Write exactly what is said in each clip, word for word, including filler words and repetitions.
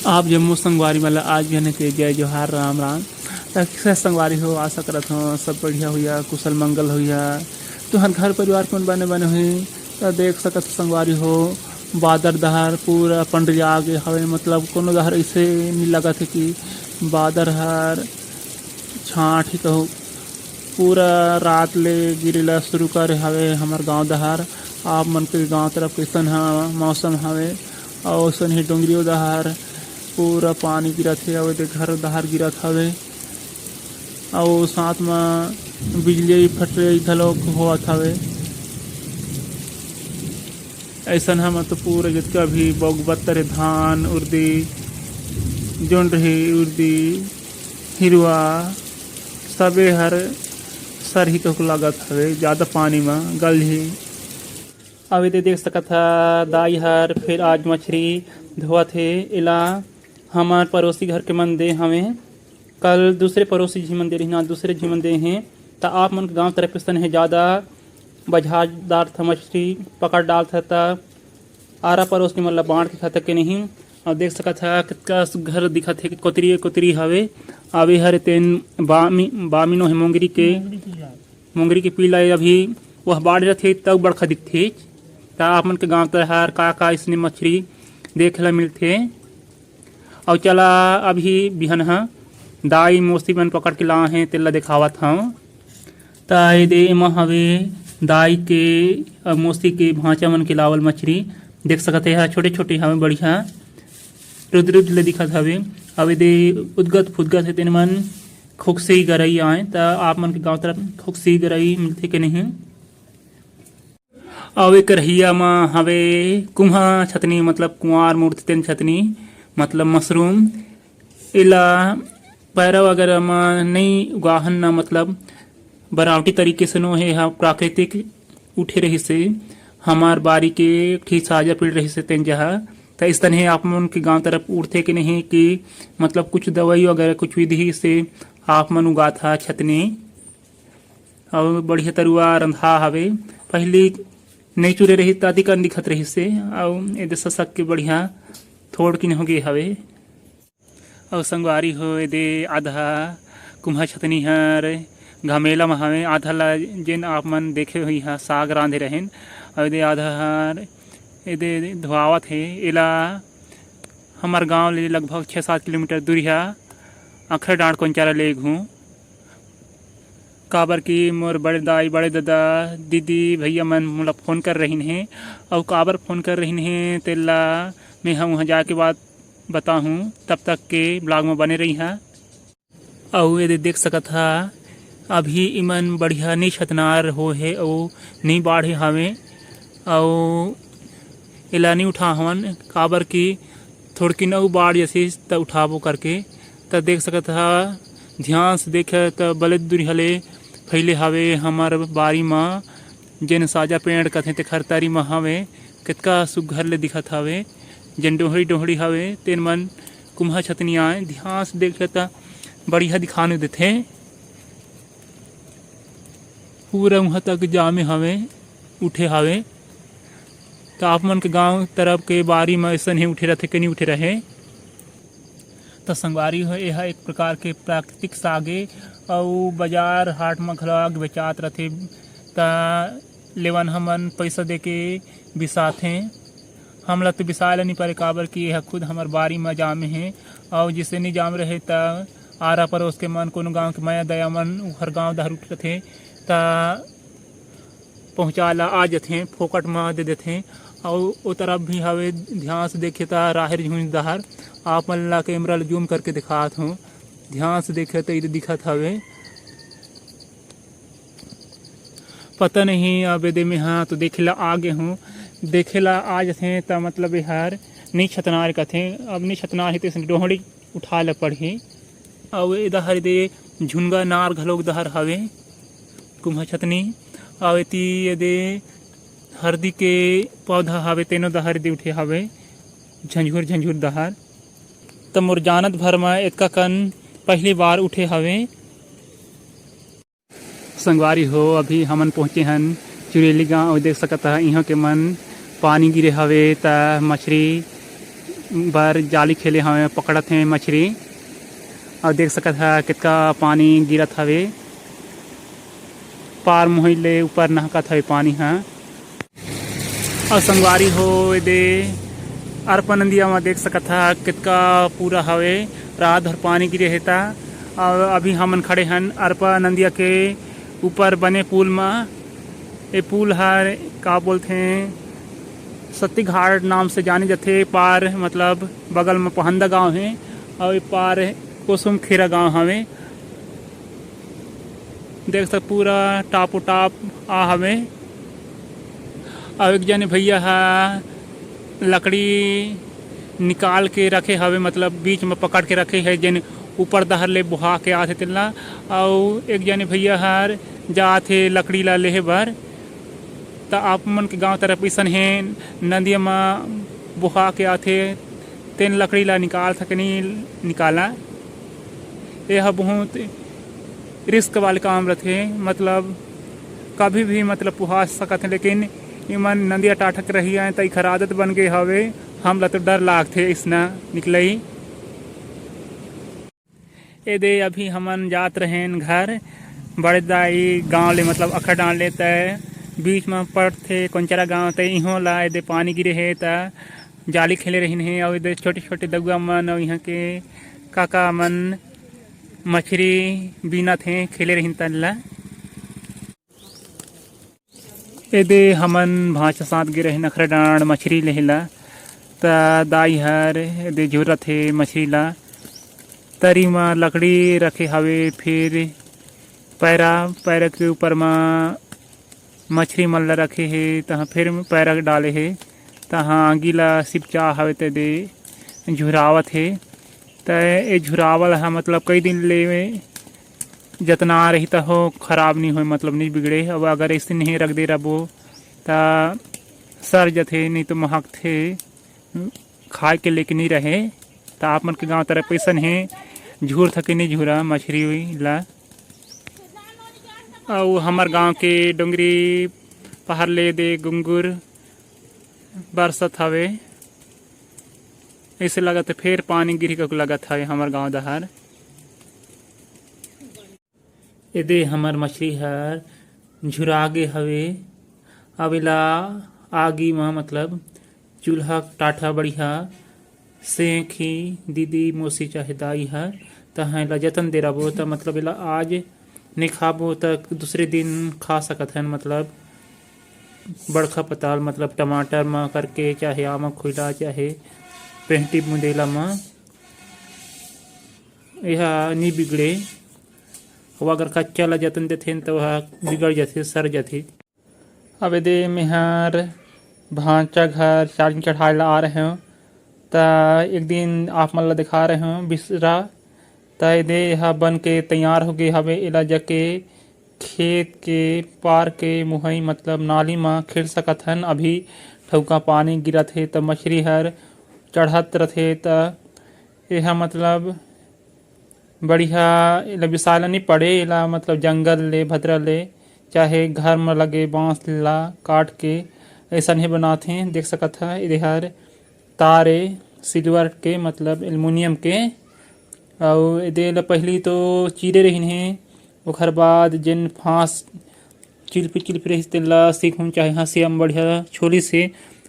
आप जम्मो संगवारी मन ला आज बिहान के जय जोहार, राम राम। त किसे संगवारी हो, आशा करत हो सब बढ़िया होइहा, कुशल मंगल होइहा। तुहर घर परिवार कोन बने बने होही। त देख सकत हो संगवारी हो, बादर डहर पूरा पंडरिया गे हवे, मतलब कोनो डहर अइसे नी लगत हे कि बादर हर छांट ही कहू। पूरा रात ले गिरे ला शुरू करे हवे हमर गांव डहर। आप मन के गांव तरफ कइसन ह मौसम हवे? अउ ओइसन ही डोंगरियो डहर पूरा पानी गिरत हे, अउ एदे घर डहर गिरत हवे, अउ साथ म बिजली फटरे घलोक होवत हवे। अइसन ह, मतलब, पूरा जतका भी बौग बत्तर हे, धान, उर्दी, जोंढरी, उर्दी, हिरवा, सबे हर सरही कहिके लागत हवे, जादा पानी म गलही। अउ एदे देख सकत ह, दाई हर फेर आज मछरी धोवत हे। एला हमर पड़ोसी घर के मन दे हवे, कल दूसरे पड़ोसी झी मन दे रहिन, आज दूसरे झी मन दे हे। त आप मन के गांव तरफ कइसन हे, जादा बजार डारत ह मछरी, पकड़ डारत ह, त आरा पड़ोस के मन ला बांट के खाता के नहीं। अउ देख सकत ह, कतका सुग्घर दिखत हे, कोतरी कोतरी हवे। अउ ए हर तेन बामी, बामी नो हे, मोंगरी के, मोंगरी के पीला। अभी वह बाढ़ रथे, तब बड़खा दिखथे। त आप मन के गांव डहर का का अइसने मछरी देखे ला मिलथे? अउ चला, अभी बिहनहा दाई मौसी मन पकड़ के लाए हे, तेला देखावत हंव। त एदे एमा हवे दाई के अउ मौसी के भांचा मन के लावल मछरी। देख सकत हे, एहा छोटे-छोटे हवे, बढ़िया रुध-रुध ले दिखत हवे। अउ एदे उदगत फुदगत हे, तेन मन खोकसी गरई आए। त आप मन के गांव तरफ खोकसी गरई मिलथे के नहीं? अउ ए करहिया म हवे कुम्हा छतनी, मतलब कुंवार मूर्ति तेन छतनी, मतलब मशरूम। एला पैरा वगैरह म नई उगाहन न, मतलब बनावटी तरीके से नो हे, एहा प्राकृतिक उठे रहिस हे। हमार बारी के एक ठी साजा पेड़ रहिस हे, तेन जहा। त इस तने आप मन के गांव तरफ उठथे के नहीं कि, मतलब, कुछ दवाई वगैरह कुछ विधि से आप मन उगाथा छतनी। अउ बढ़िया तरुआ रंधा हवे। पहिली नई चुरे रहिस त अतिकन दिखत रहिस हे, अउ एदे ससक के बढ़िया थोड़किन होगे हवे। अउ संगवारी हो, एदे आधा कुम्हा छतनी हर घमेला म हवे, आधा ला जेन आप मन देखे होइहा साग रांधे रहेन, अउ एदे आधा हर एदे धोआवत हे। एला हमर गांव ले लगभग छः सात किलोमीटर दूरिहा अखरा डांड़ कोंचारा ले घूं। काबर कि मोर बड़े दाई, बड़े ददा, दीदी, भैया मन मोला फोन कर रहिन हे, अउ काबर फोन कर रहिन हे, तेला मैं ह उहाँ जाके बात बताहूँ। तब तक के vlog म बने रहिहा। अउ एदे देख सकत हा, अभी इमन बढ़िया नी छतनार हो हे अउ नी बाढ़े हावे, अउ एला नी उठा हवन, काबर कि थोड़किन अउ बाढ़ जसिस त उठाबो करके। त देख सकत हा, ध्यान से देखे त बले दुरिहा ले फैले हावे हमर बारी म, जेन साजा पेड़ कथे तेखर तरी म हावे। कतका सुग्घर ले दिखत हावे, जेन डोहड़ी डोहड़ी हावे तेन मन कुम्हा छतनी आए। ध्यान से देखे त बढ़िया दिखाने देथे, पूरा उहाँ तक जामे हावे, उठे हावे। त आप मन के गांव तरफ के बारी म अइसन ही उठे रथे के नी उठे रहे? त संगवारी हो, एहा एक प्रकार के प्राकृतिक साग ए, अउ बाजार हाट म घलो आग बेचात रथे, त लेवन हमन पइसा देके बिसाथें। हमला तो बिसाए ल नी परे, काबर कि एहा खुद हमर बारी म जामे हे, अउ जइसे नी जाम रहे, त आरा परोस के मन, कोनो गांव के मया दया मन, उहर गांव डहर उठ रथे, त पहुँचा ला आ जथे, फोकट म दे देथे। अउ ओ तरफ भी हवे, ध्यान से देखे त राहेर झुंझ डहर, आप मन ला camera ल zoom करके दिखात हूँ, ध्यान से देखे त इधर दिखत हवे। पता नहीं, अब एदे में हाँ तो देखे ला आ गे हूँ, देखे ला आ जथे त मतलब एहर नी छतनार कथे। अब नी छतनार हे, तइसन डोहड़ी उठाए ल पड़ही। अउ ए डहर एदे झुनगा नार घलोक डहर हवे, कुम्हा छतनी। अउ एती एदे हरदी के पौधा हवे, तेनो डहर एदे उठे हवे, झंझुर झंझुर डहर। त मोर जानत भर म एतका कन पहिली बार उठे हवे। संगवारी हो, अभी हमन पहुँचे हन चुरेली गांव। अउ देख सकत हा, इहाँ के मन पानी गिरे हवे, त मछरी बर जाली खेले हवे, पकड़त हे मछरी। अउ देख सकत ह, कितका पानी गिरत हवे, पार मुहई ले ऊपर नहकत हवे पानी ह। अउ संगवारी हो, एदे अरपा नंदिया म देख सकत ह, कितका पूरा हवे, रात भर पानी गिरे हे त। अउ अभी हमन खड़े हन अरपा नंदिया के ऊपर बने पुल म। ए पुल हर का बोलथे, सत्तीघाट नाम से जाने जाथे। पार मतलब बगल म पहंदा गांव हे, अउ ए पार कोसुम खेरा गांव हवे। देख सक, पूरा टापो टाप आ हवे। अउ एक जने भैया ह लकड़ी निकाल के रखे हवे, मतलब बीच म पकड़ के रखे हे, जेन ऊपर डहर ले बोहा के आथे तेन ला। अउ एक जने भैया हर जात हे लकड़ी ला लेहे बर। त आप मन के गांव तरफ अइसन हे, नदिया म बोहा के आथे, तेन लकड़ी ला निकाल सके, नहीं निकाला। ये ह बहुत रिस्क वाले काम रथे, मतलब कभी भी मतलब पुहा सकत हे, लेकिन इमन नदिया टाठक रही आए त इखर आदत बन गए हवे। हमला तो डर लागथे इसना निकलई। एदे अभी हमन जात रहेन घर, बड़े दाई गांव ले, मतलब अखर डांड ले, त बीच म पड़थे कोंचरा गांव, त इहों ला एदे पानी गिरे हे, त जाली खेले रहिन हे, अउ एदे छोटे-छोटे दउआ मन, अउ इहां के काका मन मछरी बीनत हे, खेले रहिन तन ला। एदे हमन भांचा साथ गे रहेन अखरा डांड मछरी लेहे ला, त दाई हर एदे झुरत हे मछरी ला। तरी म लकड़ी रखे हवे, फिर पैरा, पैरा के ऊपर म मछरी मन ला रखे हे, तहां फिर पैरा डाले हे, तहां आगी ला सिपचा हवे, तेदे झुरावत हे। त ए झुरावल ह मतलब कई दिन ले जतना रही त हो खराब नहीं होय, मतलब नहीं बिगड़े। अब अगर ऐसे नहीं रख दे रबो त सर जथे, नहीं तो महकथे, खाए के लेके नहीं रहे। त आप मन के गांव तरफ कैसन हे, झूर थके नहीं झूरा मछरी ला? अउ हमर गांव के डोंगरी पहाड़ ले दे गुंगुर बरसत हवे, ऐसे लगत हे फेर पानी गिरही ककु लगत हवे हमर गांव डहर। एदे हमर मछली हर झुरा गे हवे। अब एला आगी म, मतलब चूल्हा टाठा बढ़िया सेंकही दीदी, मौसी चाहे दाई हर, तहाँ एला जतन दे रबो, त मतलब एला आज नहीं खाबो, त दूसरे दिन खा सकत हन। मतलब बड़खा पताल, मतलब टमाटर म करके, चाहे आमा खुइला, चाहे पेंटी बुंदेला म, एहा नी बिगड़े। अउ अगर कच्चा ला जतन देथेन, त ओहा बिगड़ जाथे, सर जाथे। अब एदे मेहर भांचा घर चारिन चढ़ाए ला आ रहे हों, त एक दिन आप मन ला दिखा रहे हों बिसरा। त एदे एहा बन के तैयार हो गे हवे। एला जाके खेत के पार के मुहई, मतलब नाली म खेल सकत हन। अभी ठउका पानी गिरत हे, त मछरी हर चढ़त रथे, त एहा मतलब बढ़िया, एला बिसाए ला नी पड़े, एला मतलब जंगल ले, भद्रा ले, चाहे घर म लगे बांस ला काट के अइसन हे बनाथे। देख सकत ह, एदे हर तार ए, सिल्वर के, मतलब एल्युमिनियम के। अउ एदे ला पहिली तो चीरे रहिन हे, ओखर बाद जेन फांस चिलपी चिलपी रहिस, तेन ला सीखूं चाहे हंसिया म बढ़िया छोलिस हे।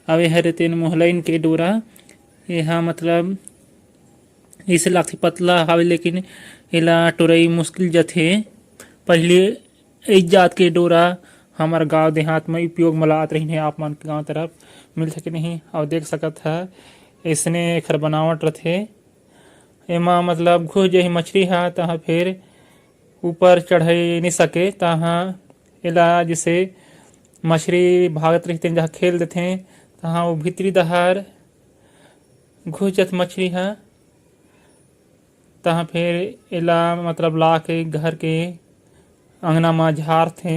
अउ एहर तेन मोहलइन के डोरा, एहा मतलब इसे लागथे पतला हावे, लेकिन एला टोरई मुश्किल जथे। पहिली ए जात के डोरा हमर गांव देहात म उपयोग म लात रहिन हे, आप मन के गांव तरफ मिलथे कि नहीं? अउ देख सकत ह, अइसने एखर बनावट रथे। एमा मतलब घुस जाही मछरी ह, तहाँ फिर ऊपर चढ़े नहीं सके, तहाँ एला जैसे मछरी भागत रहिथे, जहाँ खेल देथे, तहाँ वो भीतरी डहर घुस जाथे मछरी ह। तहाँ फिर एला मतलब ला के घर के अंगना म झारथे।